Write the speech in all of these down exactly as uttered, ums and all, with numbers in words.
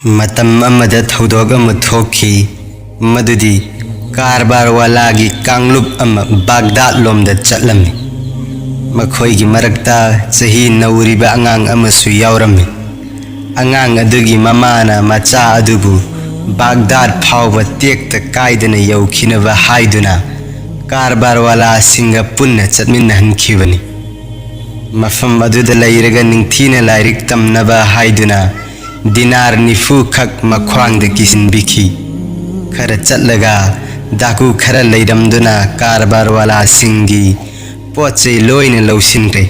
ꯃꯇꯝ ꯑꯃꯗ ꯊꯧꯗꯣꯛ ꯑꯃ ꯊꯣꯛꯈꯤ, ꯃꯗꯨꯗꯤ ꯀꯥꯔꯕꯥꯔꯋꯥꯂꯥꯒꯤ ꯀꯥꯡꯂꯨꯞ ꯑꯃ ꯕꯥꯒꯗꯥꯗ ꯂꯣꯝꯗ ꯆꯠꯂꯝꯃꯤ꯫ ꯃꯈꯣꯏꯒꯤ ꯃꯔꯛꯇ ꯆꯍꯤ ꯅꯧꯔꯤꯕ ꯑꯉꯥꯡ ꯑꯃꯁꯨ ꯌꯥꯎꯔꯝꯃꯤ꯫ ꯑꯉꯥꯡ ꯑꯗꯨꯒꯤ ꯃꯃꯥꯅ ꯃꯆꯥ ꯑꯗꯨꯕꯨ ꯕꯥꯒꯗꯥꯗ ꯐꯥꯎꯕ ꯇꯦꯛꯇ ꯀꯥꯏꯗꯅ ꯌꯧꯈꯤꯅꯕ ꯍꯥꯏꯗꯨꯅ ꯀꯥꯔꯕꯥꯔꯋꯥꯂꯥꯁꯤꯡꯒ ꯄꯨꯟꯅ ꯆꯠꯃꯤꯟꯅꯍꯟꯈꯤꯕꯅꯤ꯫ ꯃꯐꯝ ꯑꯗꯨꯗ ꯂꯩꯔꯒ ꯅꯤꯡꯊꯤꯅ ꯂꯥꯏꯔꯤꯛ ꯇꯝꯅꯕ ꯍꯥꯏꯗꯨꯅ ꯗꯤꯅꯥꯔ ꯅꯤꯐꯨ ꯈꯛ ꯃꯈ꯭ꯋꯥꯡꯗ ꯀꯤꯁꯤꯟꯕꯤꯈꯤ꯫ ꯈꯔ ꯆꯠꯂꯒ ꯗꯥꯀꯨ ꯈꯔ ꯂꯩꯔꯝꯗꯨꯅ ꯀꯥꯔꯕꯥꯔꯋꯥꯂꯥꯁꯤꯡꯒꯤ ꯄꯣꯠ ꯆꯩ ꯂꯣꯏꯅ ꯂꯧꯁꯤꯟꯈ꯭ꯔꯦ꯫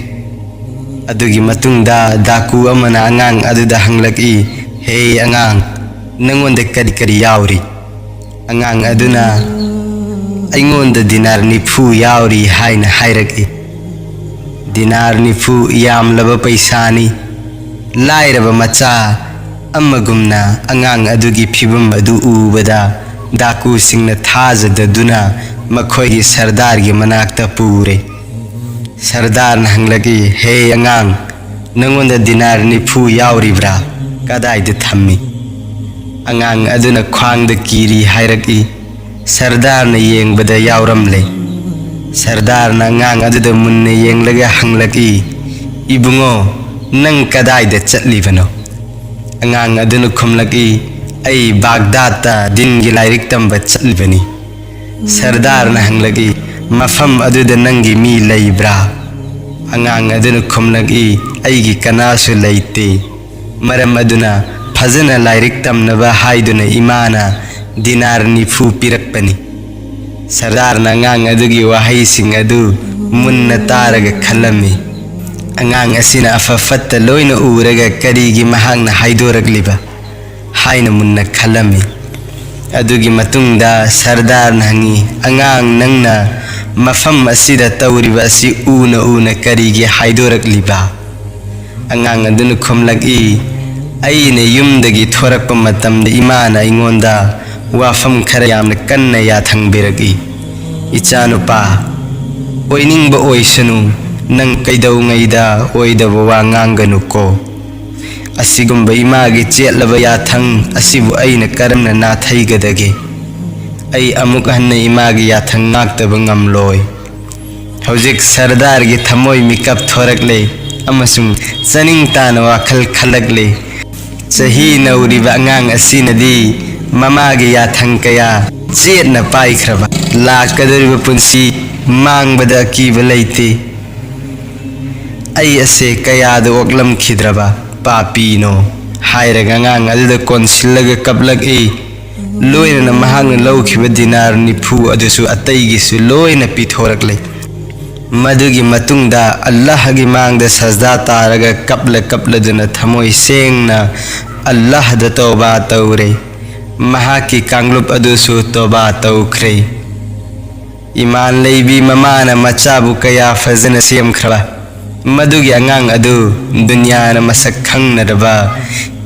ꯑꯗꯨꯒꯤ ꯃꯇꯨꯡꯗ ꯗꯥꯀꯨ ꯑꯃꯅ ꯑꯉꯥꯡ ꯑꯗꯨꯗ ꯍꯪꯂꯛꯏ, "ꯍꯦ ꯑꯉꯥꯡ, ꯅꯪꯉꯣꯟꯗ ꯀꯔꯤ ꯀꯔꯤ ꯌꯥꯎꯔꯤ?" ꯑꯉꯥꯡ ꯑꯗꯨꯅ, "ꯑꯩꯉꯣꯟꯗ ꯗꯤꯅꯥꯔ ꯅꯤꯐꯨ ꯌꯥꯎꯔꯤ" ꯍꯥꯏꯅ ꯍꯥꯏꯔꯛꯏ꯫ ꯗꯤꯅꯥꯔ ꯅꯤꯐꯨ ꯌꯥꯝꯂꯕ ꯄꯩꯁꯥꯅꯤ꯫ ꯂꯥꯏꯔꯕ ꯃꯆꯥ ꯑꯃꯒꯨꯝꯅ ꯑꯉꯥꯡ ꯑꯗꯨꯒꯤ ꯐꯤꯚꯝ ꯑꯗꯨ ꯎꯕꯗ ꯗꯥꯀꯨꯁꯤꯡꯅ ꯊꯥꯖꯗꯗꯨꯅ ꯃꯈꯣꯏꯒꯤ ꯁꯔꯗꯥꯔꯒꯤ ꯃꯅꯥꯛꯇ ꯄꯨꯔꯦ꯫ ꯁꯔꯗꯥꯔꯅ ꯍꯪꯂꯛꯏ, "ꯍꯦ ꯑꯉꯥꯡ, ꯅꯪꯉꯣꯟꯗ ꯗꯤꯅꯥꯔ ꯅꯤꯐꯨ ꯌꯥꯎꯔꯤꯕ꯭ꯔꯥ? ꯀꯗꯥꯏꯗ ꯊꯝꯃꯤ?" ꯑꯉꯥꯡ ꯑꯗꯨꯅ ꯈ꯭ꯋꯥꯡꯗ ꯀꯤꯔꯤ ꯍꯥꯏꯔꯛꯏ꯫ ꯁꯔꯗꯥꯔꯅ ꯌꯦꯡꯕꯗ ꯌꯥꯎꯔꯝꯂꯦ꯫ ꯁꯔꯗꯥꯔꯅ ꯑꯉꯥꯡ ꯑꯗꯨꯗ ꯃꯨꯟꯅ ꯌꯦꯡꯂꯒ ꯍꯪꯂꯛꯏ, "ꯏꯕꯨꯡꯉꯣ, ꯅꯪ ꯀꯗꯥꯏꯗ ꯆꯠꯂꯤꯕꯅꯣ?" ꯑꯉꯥꯡ ꯑꯗꯨꯅ ꯈꯨꯝꯂꯛꯏ, "ꯑꯩ ꯕꯥꯒꯗꯥꯗꯇ ꯗꯤꯟꯒꯤ ꯂꯥꯏꯔꯤꯛ ꯇꯝꯕ ꯆꯠꯂꯤꯕꯅꯤ꯫" ꯁꯔꯗꯥꯔꯅ ꯍꯪꯂꯛꯏ, "ꯃꯐꯝ ꯑꯗꯨꯗ ꯅꯪꯒꯤ ꯃꯤ ꯂꯩꯕ꯭ꯔꯥ?" ꯑꯉꯥꯡ ꯑꯗꯨꯅ ꯈꯨꯝꯂꯛꯏ, "ꯑꯩꯒꯤ ꯀꯅꯥꯁꯨ ꯂꯩꯇꯦ꯫ ꯃꯔꯝ ꯑꯗꯨꯅ ꯐꯖꯅ ꯂꯥꯏꯔꯤꯛ ꯇꯝꯅꯕ ꯍꯥꯏꯗꯨꯅ ꯏꯃꯥꯅ ꯗꯤꯅꯥꯔ ꯅꯤꯐꯨ ꯄꯤꯔꯛꯄꯅꯤ꯫" ꯁꯔꯗꯥꯔꯅ ꯑꯉꯥꯡ ꯑꯗꯨꯒꯤ ꯋꯥꯍꯩꯁꯤꯡ ꯑꯗꯨ ꯃꯨꯟꯅ ꯇꯥꯔꯒ ꯈꯜꯂꯝꯃꯤ꯫ "ꯑꯉꯥꯡ ꯑꯁꯤꯅ ꯑꯐ ꯐꯠꯇ ꯂꯣꯏꯅ ꯎꯔꯒ ꯀꯔꯤꯒꯤ ꯃꯍꯥꯛꯅ ꯍꯥꯏꯗꯣꯔꯛꯂꯤꯕ?" ꯍꯥꯏꯅ ꯃꯨꯟꯅ ꯈꯜꯂꯝꯃꯤ꯫ ꯑꯗꯨꯒꯤ ꯃꯇꯨꯡꯗ ꯁꯔꯗꯥꯔꯅ ꯍꯪꯉꯤ, "ꯑꯉꯥꯡ, ꯅꯪꯅ ꯃꯐꯝ ꯑꯁꯤꯗ ꯇꯧꯔꯤꯕ ꯑꯁꯤ ꯎꯅ ꯎꯅ ꯀꯔꯤꯒꯤ ꯍꯥꯏꯗꯣꯔꯛꯂꯤꯕ?" ꯑꯉꯥꯡ ꯑꯗꯨꯅ ꯈꯨꯝꯂꯛꯏ, "ꯑꯩꯅ ꯌꯨꯝꯗꯒꯤ ꯊꯣꯔꯛꯄ ꯃꯇꯝꯗ ꯏꯃꯥꯅ ꯑꯩꯉꯣꯟꯗ ꯋꯥꯐꯝ ꯈꯔ ꯌꯥꯝꯅ ꯀꯟꯅ ꯌꯥꯊꯪꯕꯤꯔꯛꯏ꯫ ꯏꯆꯥꯅꯨꯄꯥ, ꯑꯣꯏꯅꯤꯡꯕ ꯑꯣꯏꯁꯅꯨ, ꯅꯪ ꯀꯩꯗꯧꯉꯩꯗ ꯑꯣꯏꯗꯕ ꯋꯥ ꯉꯥꯡꯒꯅꯨꯀꯣ꯫" ꯑꯁꯤꯒꯨꯝꯕ ꯏꯃꯥꯒꯤ ꯆꯦꯠꯂꯕ ꯌꯥꯊꯪ ꯑꯁꯤꯕꯨ ꯑꯩꯅ ꯀꯔꯝꯅ ꯅꯥꯊꯩꯒꯗꯒꯦ? ꯑꯩ ꯑꯃꯨꯛ ꯍꯟꯅ ꯏꯃꯥꯒꯤ ꯌꯥꯊꯪ ꯉꯥꯛꯇꯕ ꯉꯝꯂꯣꯏ꯫ ꯍꯧꯖꯤꯛ ꯁꯔꯗꯥꯔꯒꯤ ꯊꯃꯣꯏ ꯃꯤꯀꯞ ꯊꯣꯔꯛꯂꯦ ꯑꯃꯁꯨꯡ ꯆꯥꯅꯤꯡ ꯇꯥꯅ ꯋꯥꯈꯜ ꯈꯜꯂꯛꯂꯦ꯫ ꯆꯍꯤ ꯅꯧꯔꯤꯕ ꯑꯉꯥꯡ ꯑꯁꯤꯅꯗꯤ ꯃꯃꯥꯒꯤ ꯌꯥꯊꯪ ꯀꯌꯥ ꯆꯦꯠꯅ ꯄꯥꯏꯈ꯭ꯔꯕ꯫ ꯂꯥꯛꯀꯗꯧꯔꯤꯕ ꯄꯨꯟꯁꯤ ꯃꯥꯡꯕꯗ ꯑꯀꯤꯕ ꯂꯩꯇꯦ꯫ ꯑꯩ ꯑꯁꯦ ꯀꯌꯥꯗ ꯑꯣꯛꯂꯝꯈꯤꯗ꯭ꯔꯕ ꯄꯥꯄꯤꯅꯣ ꯍꯥꯏꯔꯒ ꯑꯉꯥꯡ ꯑꯗꯨꯗ ꯀꯣꯟꯁꯤꯜꯂꯒ ꯀꯞꯂꯛꯏ꯫ ꯂꯣꯏꯅꯅ ꯃꯍꯥꯛꯅ ꯂꯧꯈꯤꯕ ꯗꯤꯅꯥꯔ ꯅꯤꯐꯨ ꯑꯗꯨꯁꯨ ꯑꯇꯩꯒꯤꯁꯨ ꯂꯣꯏꯅ ꯄꯤꯊꯣꯔꯛꯂꯦ꯫ ꯃꯗꯨꯒꯤ ꯃꯇꯨꯡꯗ ꯑꯜꯂꯥꯍꯒꯤ ꯃꯥꯡꯗ ꯁꯖꯗꯥ ꯇꯥꯔꯒ ꯀꯞꯂ ꯀꯞꯂꯗꯨꯅ ꯊꯃꯣꯏ ꯁꯦꯡꯅ ꯑꯜꯂꯥꯍꯗ ꯇꯧꯕꯥ ꯇꯧꯔꯦ꯫ ꯃꯍꯥꯛꯀꯤ ꯀꯥꯡꯂꯨꯞ ꯑꯗꯨꯁꯨ ꯇꯣꯕꯥ ꯇꯧꯈ꯭ꯔꯦ꯫ ꯏꯃꯥꯟ ꯂꯩꯕꯤ ꯃꯃꯥꯅ ꯃꯆꯥꯕꯨ ꯀꯌꯥ ꯐꯖꯅ ꯁꯦꯝꯈ꯭ꯔꯕ, ꯃꯗꯨꯒꯤ ꯑꯉꯥꯡ ꯑꯗꯨ ꯗꯨꯅꯤꯌꯥꯅ ꯃꯁꯛ ꯈꯪꯅꯔꯕ,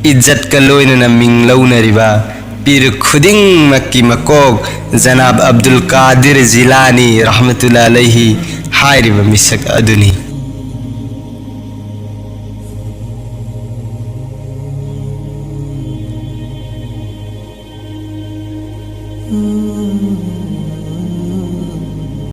ꯏꯖꯠꯀ ꯂꯣꯏꯅꯅ ꯃꯤꯡ ꯂꯧꯅꯔꯤꯕ ꯄꯤꯔ ꯈꯨꯗꯤꯡꯃꯛꯀꯤ ꯃꯀꯣꯛ ꯖꯅꯥꯕ ꯑꯕꯗꯨꯜ ꯀꯥꯗꯤꯔ ꯖꯤꯂꯥꯅꯤ ꯔꯍꯃꯇꯨꯜꯂꯥ ꯑꯂꯩꯍꯤ ꯍꯥꯏꯔꯤꯕ ꯃꯤꯁꯛ ꯑꯗꯨꯅꯤ꯫